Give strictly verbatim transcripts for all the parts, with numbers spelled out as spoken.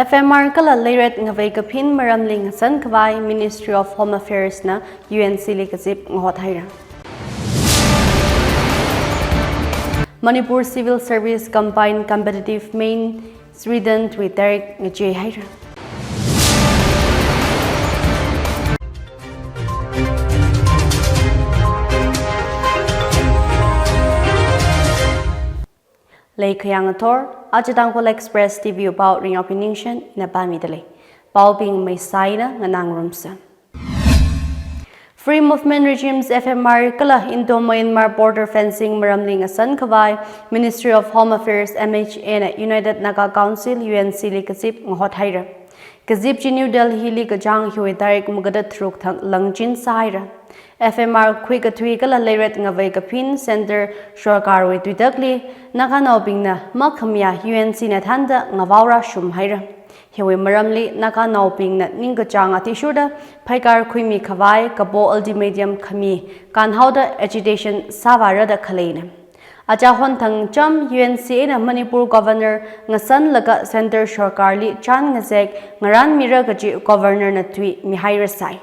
F M R kala leiret ngavei kaphin maramli ngasan khavai Ministry of Home Affairs na U N C li kazip ngahot haira. Manipur Civil Service Combined Competitive Mains written tui tarik ngachei haira. Lei khayang athor, aja Tangkhul Express T V wui pao Ringyao Piningshen na pāmida lei. Paobing maisaina nganāngarumsa. Free Movement Regimes F M R kala Indo-Myanmar Border Fencing maramli ngasan khavai Ministry of Home Affairs M H A na United Naga Council U N C li kazip ngahot haira. Kazip chi New Delhi li kachāng hiwui tarik magada tharuk thang langchin sāhaira. F M R khui kathui kala leiret ngavei kaphin Centre Sorkarwui tuitakli Naganaobingna makhamayā U N C na thānda ngavaora shum haira. Hiwui maramli Naganaobingna ningkachāng athishurda phaikar khuimi khavai kapo ultimatum khami kanhaoda agitation sāvāra da khaleina. Aja hon thang cham U N C na Manipur Governor ngasanlaga Centre Sorkarli chān ngazek ngaranmira kaji Governor na tui mihairasai.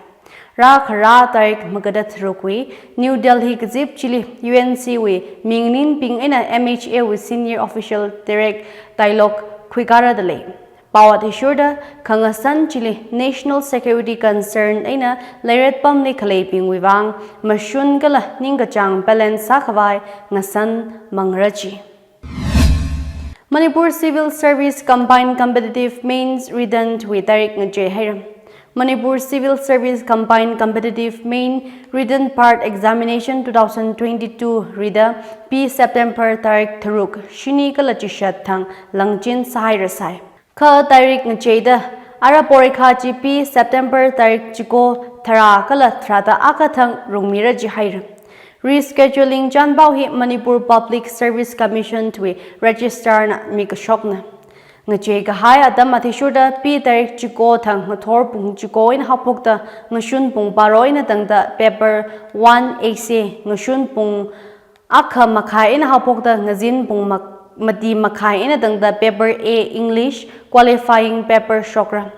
Rā kharā tarik magada tharukwui New Delhi kazip chili U N C wui mingningbing eina M H A wui senior official direct dialogue khuikara da lei. Pao athishurda khangasan chili national security concern eina leiret pamli khaleibingwui vang mashun kala ningkachāng balance sākhavai ngasan mangra ji. Manipur Civil Service Combined Competitive Mains written tui tarik ngachei haira. Manipur Civil Service Combined Competitive Main Written Part Examination two thousand twenty-two rida P September tarik tharuk shini kala chishat thang langchin sāhairasai. Kha tarik ngacheida ara porikha chi P September tarik chiko, tharā kala tharāda akha thang rungmira jihaira. Rescheduling chānpao hi Manipur Public Service Commission tui Registrar na mikashokna. Ngachei kahai atam athishurda P tarik chiko thang ngathor pung chiko eina haophokta ngashun pung baro eina tangda paper one essay, ngashun pung akha makhai eina haophokta ngazin pung mak-, mati makhai eina tangda paper A English qualifying paper shokra.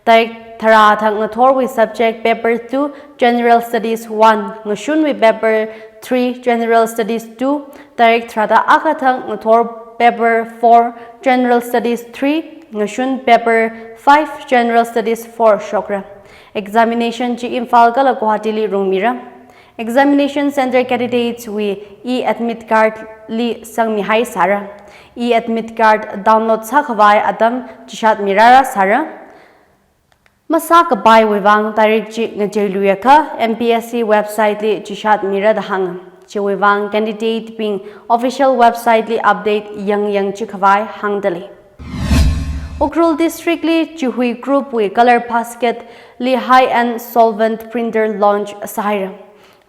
Tarik tharā thang ngathorwui subject paper two General Studies one, ngashunwui paper three General Studies two, tarik tharāda akha thang ngathor paper four General Studies three, ngashun paper five General Studies four shokra. Examination chi Imphal kala Guwahati li rungmira. Examination Centre candidates wui e-admit card li sangmihaisāra. E-admit card download sākhavai atam chishatmirarasāra. Masākapaiwui vang tarik chi ngacheiluiakha M P S C website li chishatmira da hānga. Chiwui vang candidate bing official website li update yangyang chikhavai hāngda lei. Ukhrul District li Chihui Group wui Color Basket li high-end solvent printer launch sāhaira.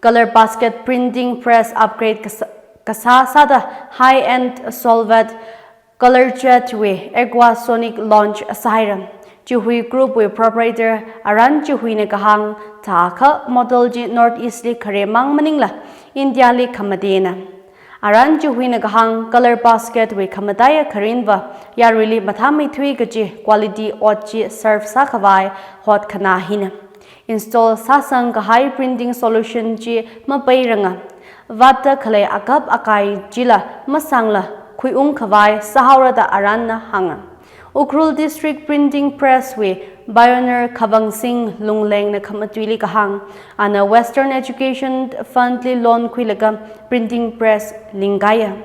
Color Basket printing press upgrade kasā, kasā sāda high-end solvent color jet wui Aquasonic launch sāhaira. Chihui Group wui proprietor Aran Chihuina kahāng thākha model chi North East li kharemang maningla India li khamatena. Aran Chihuina kahāng Color Basket wui khamataiya kharinva yaruili mathāmeithui kaji quality ot chi serve sākhavai hotkhana hina. Install sāsang kahai printing solution chi mapeiranga. Vātda khalei akap akai chila masangla khuiung khavai sāhaora da Aranna hānga. Ukhrul District Printing Press wui pioneer Khavangsing Lunglengna khamatuili kahāng, ana Western Education Fund li loan khuilaga printing press lingkaiya.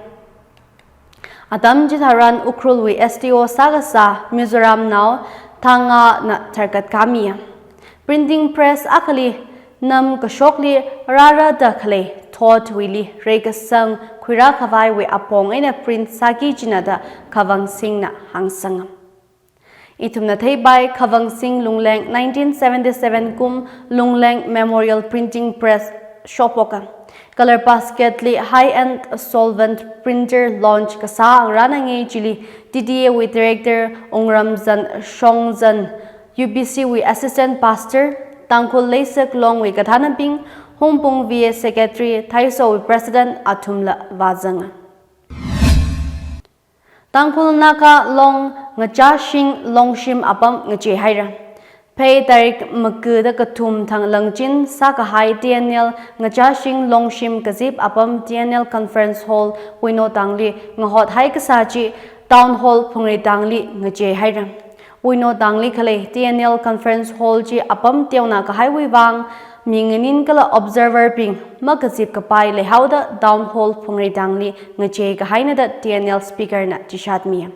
Atam chitharan Ukhrul wui S T O sākasā Mizoram nao thangana tharkat kamiya. Printing press akhali nam kashokli rārada khalei thotwuili reikasang khuirā khavaiwui apong eina print sāki jina da Khavangsingna hāngsanga. Ithumna theipai Khavangsing Lungleng nineteen seventy-seven kum Lungleng Memorial Printing Press shokpoka. Color Basket li high-end solvent printer launch kasā ngarānangei chili T T A wui Director Wungramzan Shongzan, U B C wui Assistant Pastor, Tangkhul Leisak Long wui kathānabing, Hungpung V A Secretary, Thaiso wui President athumla vāzanga. Tangkhul Naga Long Ngachashing Longshim Apam ngachei haira. Phei tarik maga da kathum thang langchin sākahai T N L Ngachashing Longshim Kazip Apam T N L Conference Hall Wuino Tangli ngahot haikasā chi Town Hall Phungreitangli ngachei haira. Wuino Tangli khalei T N L Conference Hall chi apam teona kahaiwui vang, mi nganin kala observer bing makazip kapai leihaoda Town Hall Phungreitangli ngachei kahaina da T N L Speaker na chishatmi.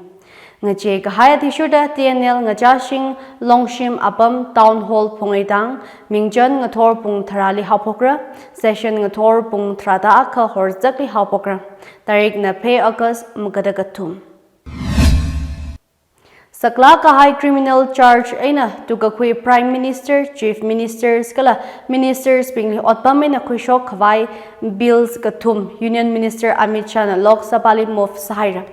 Ngachei kahai athishurda T N L Ngachashing Longshim Apam Town Hall Phungreitang, mingchan ngathor pung tharāli haophokra, session ngathor pung tharāda akha horzakli haophokra. Tarik na phei August maga da kathum. Saklāk kahai criminal charge eina tukakhui Prime Minister, Chief Ministers kala Ministers bingli otpam eina khuishok khavai bills kathum Union Minister Amit Shah na Lok Sabha li move sāhaira.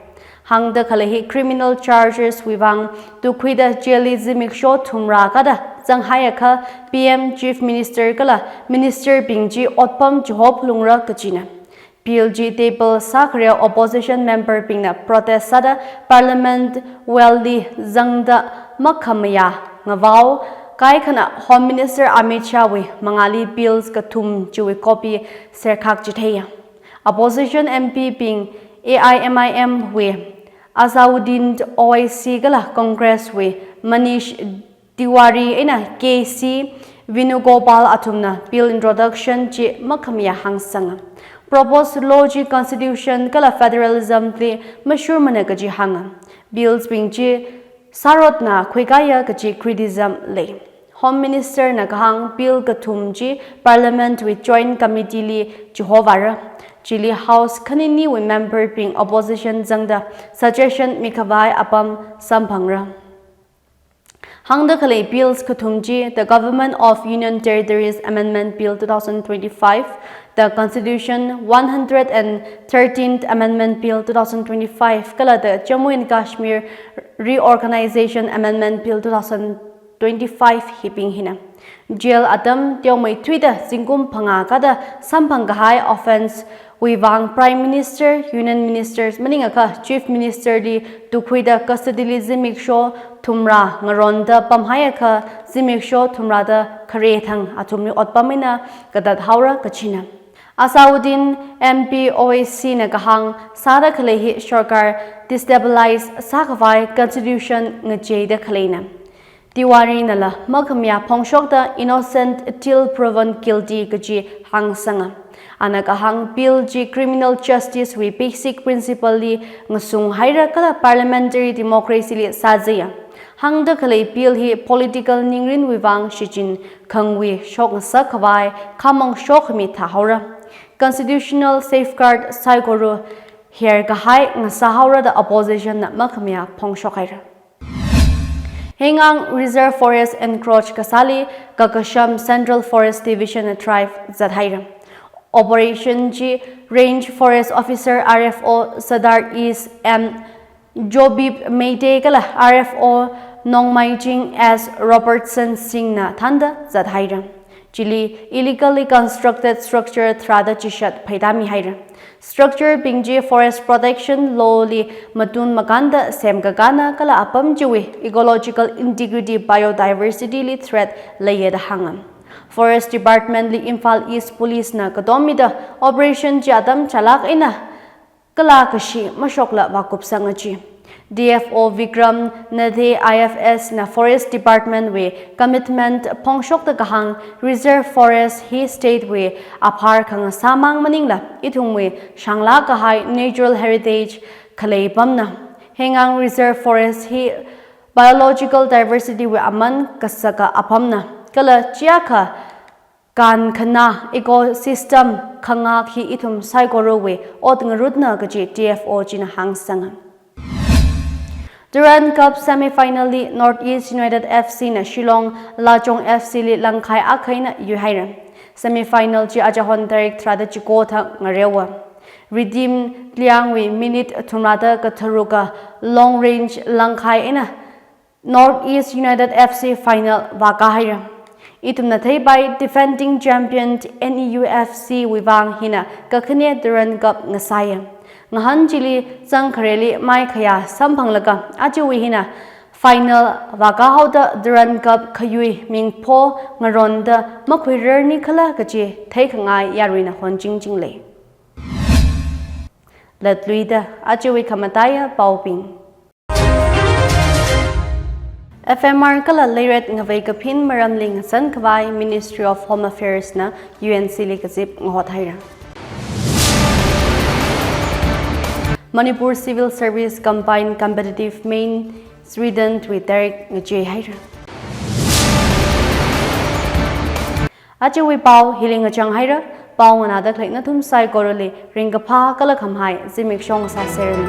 Hāngda khalei hi criminal charges wui vang tukhuida jail li zimiksho thumrā kada zanghaiakha P M, Chief Minister kala Minister bing chi otpam chihop lungra kachina. Bill chi table sākhare opposition member bingna protest sāda Parliament well li zangda makhamayā ngavao kaikhana Home Minister Amit Shah wui mangāli bills kathum chiwui copy serkhak chitheiya. Opposition M P bing A I M I M wui Azauddin Owaisi kala Congress wui Manish Tiwari eina K C Venugopal athumna bill introduction chi makhamayā hāngsanga. Proposed law chi constitution kala federalism li mashurmana kaji hānga. Bills bing chi sārotna khuikaya kaji criticism lei. Home Minister na kahāng bill kathum chi Parliament wui Joint Committee li chihovāra. Chili House khaniniwui member bing opposition zangda suggestion mikhavai apam samphangra. Hāngda khalei bills kathum chi, the Government of Union Territories Amendment Bill two thousand twenty-five, the Constitution one hundred and thirteenth Amendment Bill two thousand twenty-five, kala the Jammu and Kashmir Reorganization Amendment Bill two thousand twenty-five hibing hina. Jail atam teomeithuida zingkum phangā kada samphang kahai offence wui vang Prime Minister, Union Ministers maningakha Chief Minister li tukhuida custody li zimiksho thumrā ngaronda pamhaiakha zimiksho thumrāda khare thang athumli otpam eina katat haora kachina. Azauddin M P Owaisi na kahāng sāda khalei hi sorkar destabilize sākhavai constitution ngacheida khaleina. Tiwari nala makhamayā phongshokta innocent till proven guilty kaji hāngsanga. Ana kahāng bill chi criminal justice wui basic principle li ngasung haira kala parliamentary democracy li sāzaya. Hāngda khalei bill hi political ningrin wui vang shichin khangwui shokngasak khavai khamong shokhami thāhaora. Constitutional safeguard saikora her kahai ngasāhaora da opposition na makhamayā phongshok haira. Heingang Reserve Forest encroach kasāli kakasham Central Forest Division na drive zathaira. Operation chi Range Forest Officer R F O Sadar East M Jobib Meitei kala R F O Nongmaijing S Robertson Singh na thānda zathaira. Chili illegally constructed structure tharāda chishat pheida mihaira. Structure bing chi forest protection law li matun makānda semkakāna kala apam chiwui ecological integrity, biodiversity li threat leiya da hānga. Forest Department li Imphal East Police na katom mida operation chi atam chālāk eina kala kashi mashokla vākupsanga chi. D F O Vikram Nathe I F S na Forest Department wui commitment phongshokta kahāng Reserve Forest hi state wui aphar khangasā mang maningla ithumwui shanglāk kahai natural heritage khalei pamna. Heingang Reserve Forest hi biological diversity wui aman kasaka apamna. Kala chiakha kankhanā ecosystem khangak hi ithum saikorawui ot ngarutna kaji D F O china hāngsanga. Durand Cup semi-final li North East United F C na Shillong Lajong F C li langkhai akha eina yuihaira. Semi-final chi achahon tarik tharāda chiko thang ngareowa. Redeem Liangwui minute thumrāda katharuka long range langkhai eina North East United F C final vākā haira. Ithumna theipai defending champion N E U F C wui vang hina kakhane Durand Cup ngasāya. Ngahān chili zangkhareli maikhayā samphanglaga ajawui hina final vākāhaoda Durand Cup khayui mingpho ngaronda makhuirarnikhala kaji theikhangai yaruina honchingchinglei. Latluida ajawui khamataiya paobing. F M R kala leiret ngavei kaphin maramli ngasan khavai Ministry of Home Affairs na U N C li kazip ngahot haira. Manipur Civil Service Combined Competitive Mains written tui tarik ngachei haira. Ajawui pao hili ngachang haira, pao nganāda khalei nathum saikorali ringkaphā kala khamahai zimiksho sāseranu.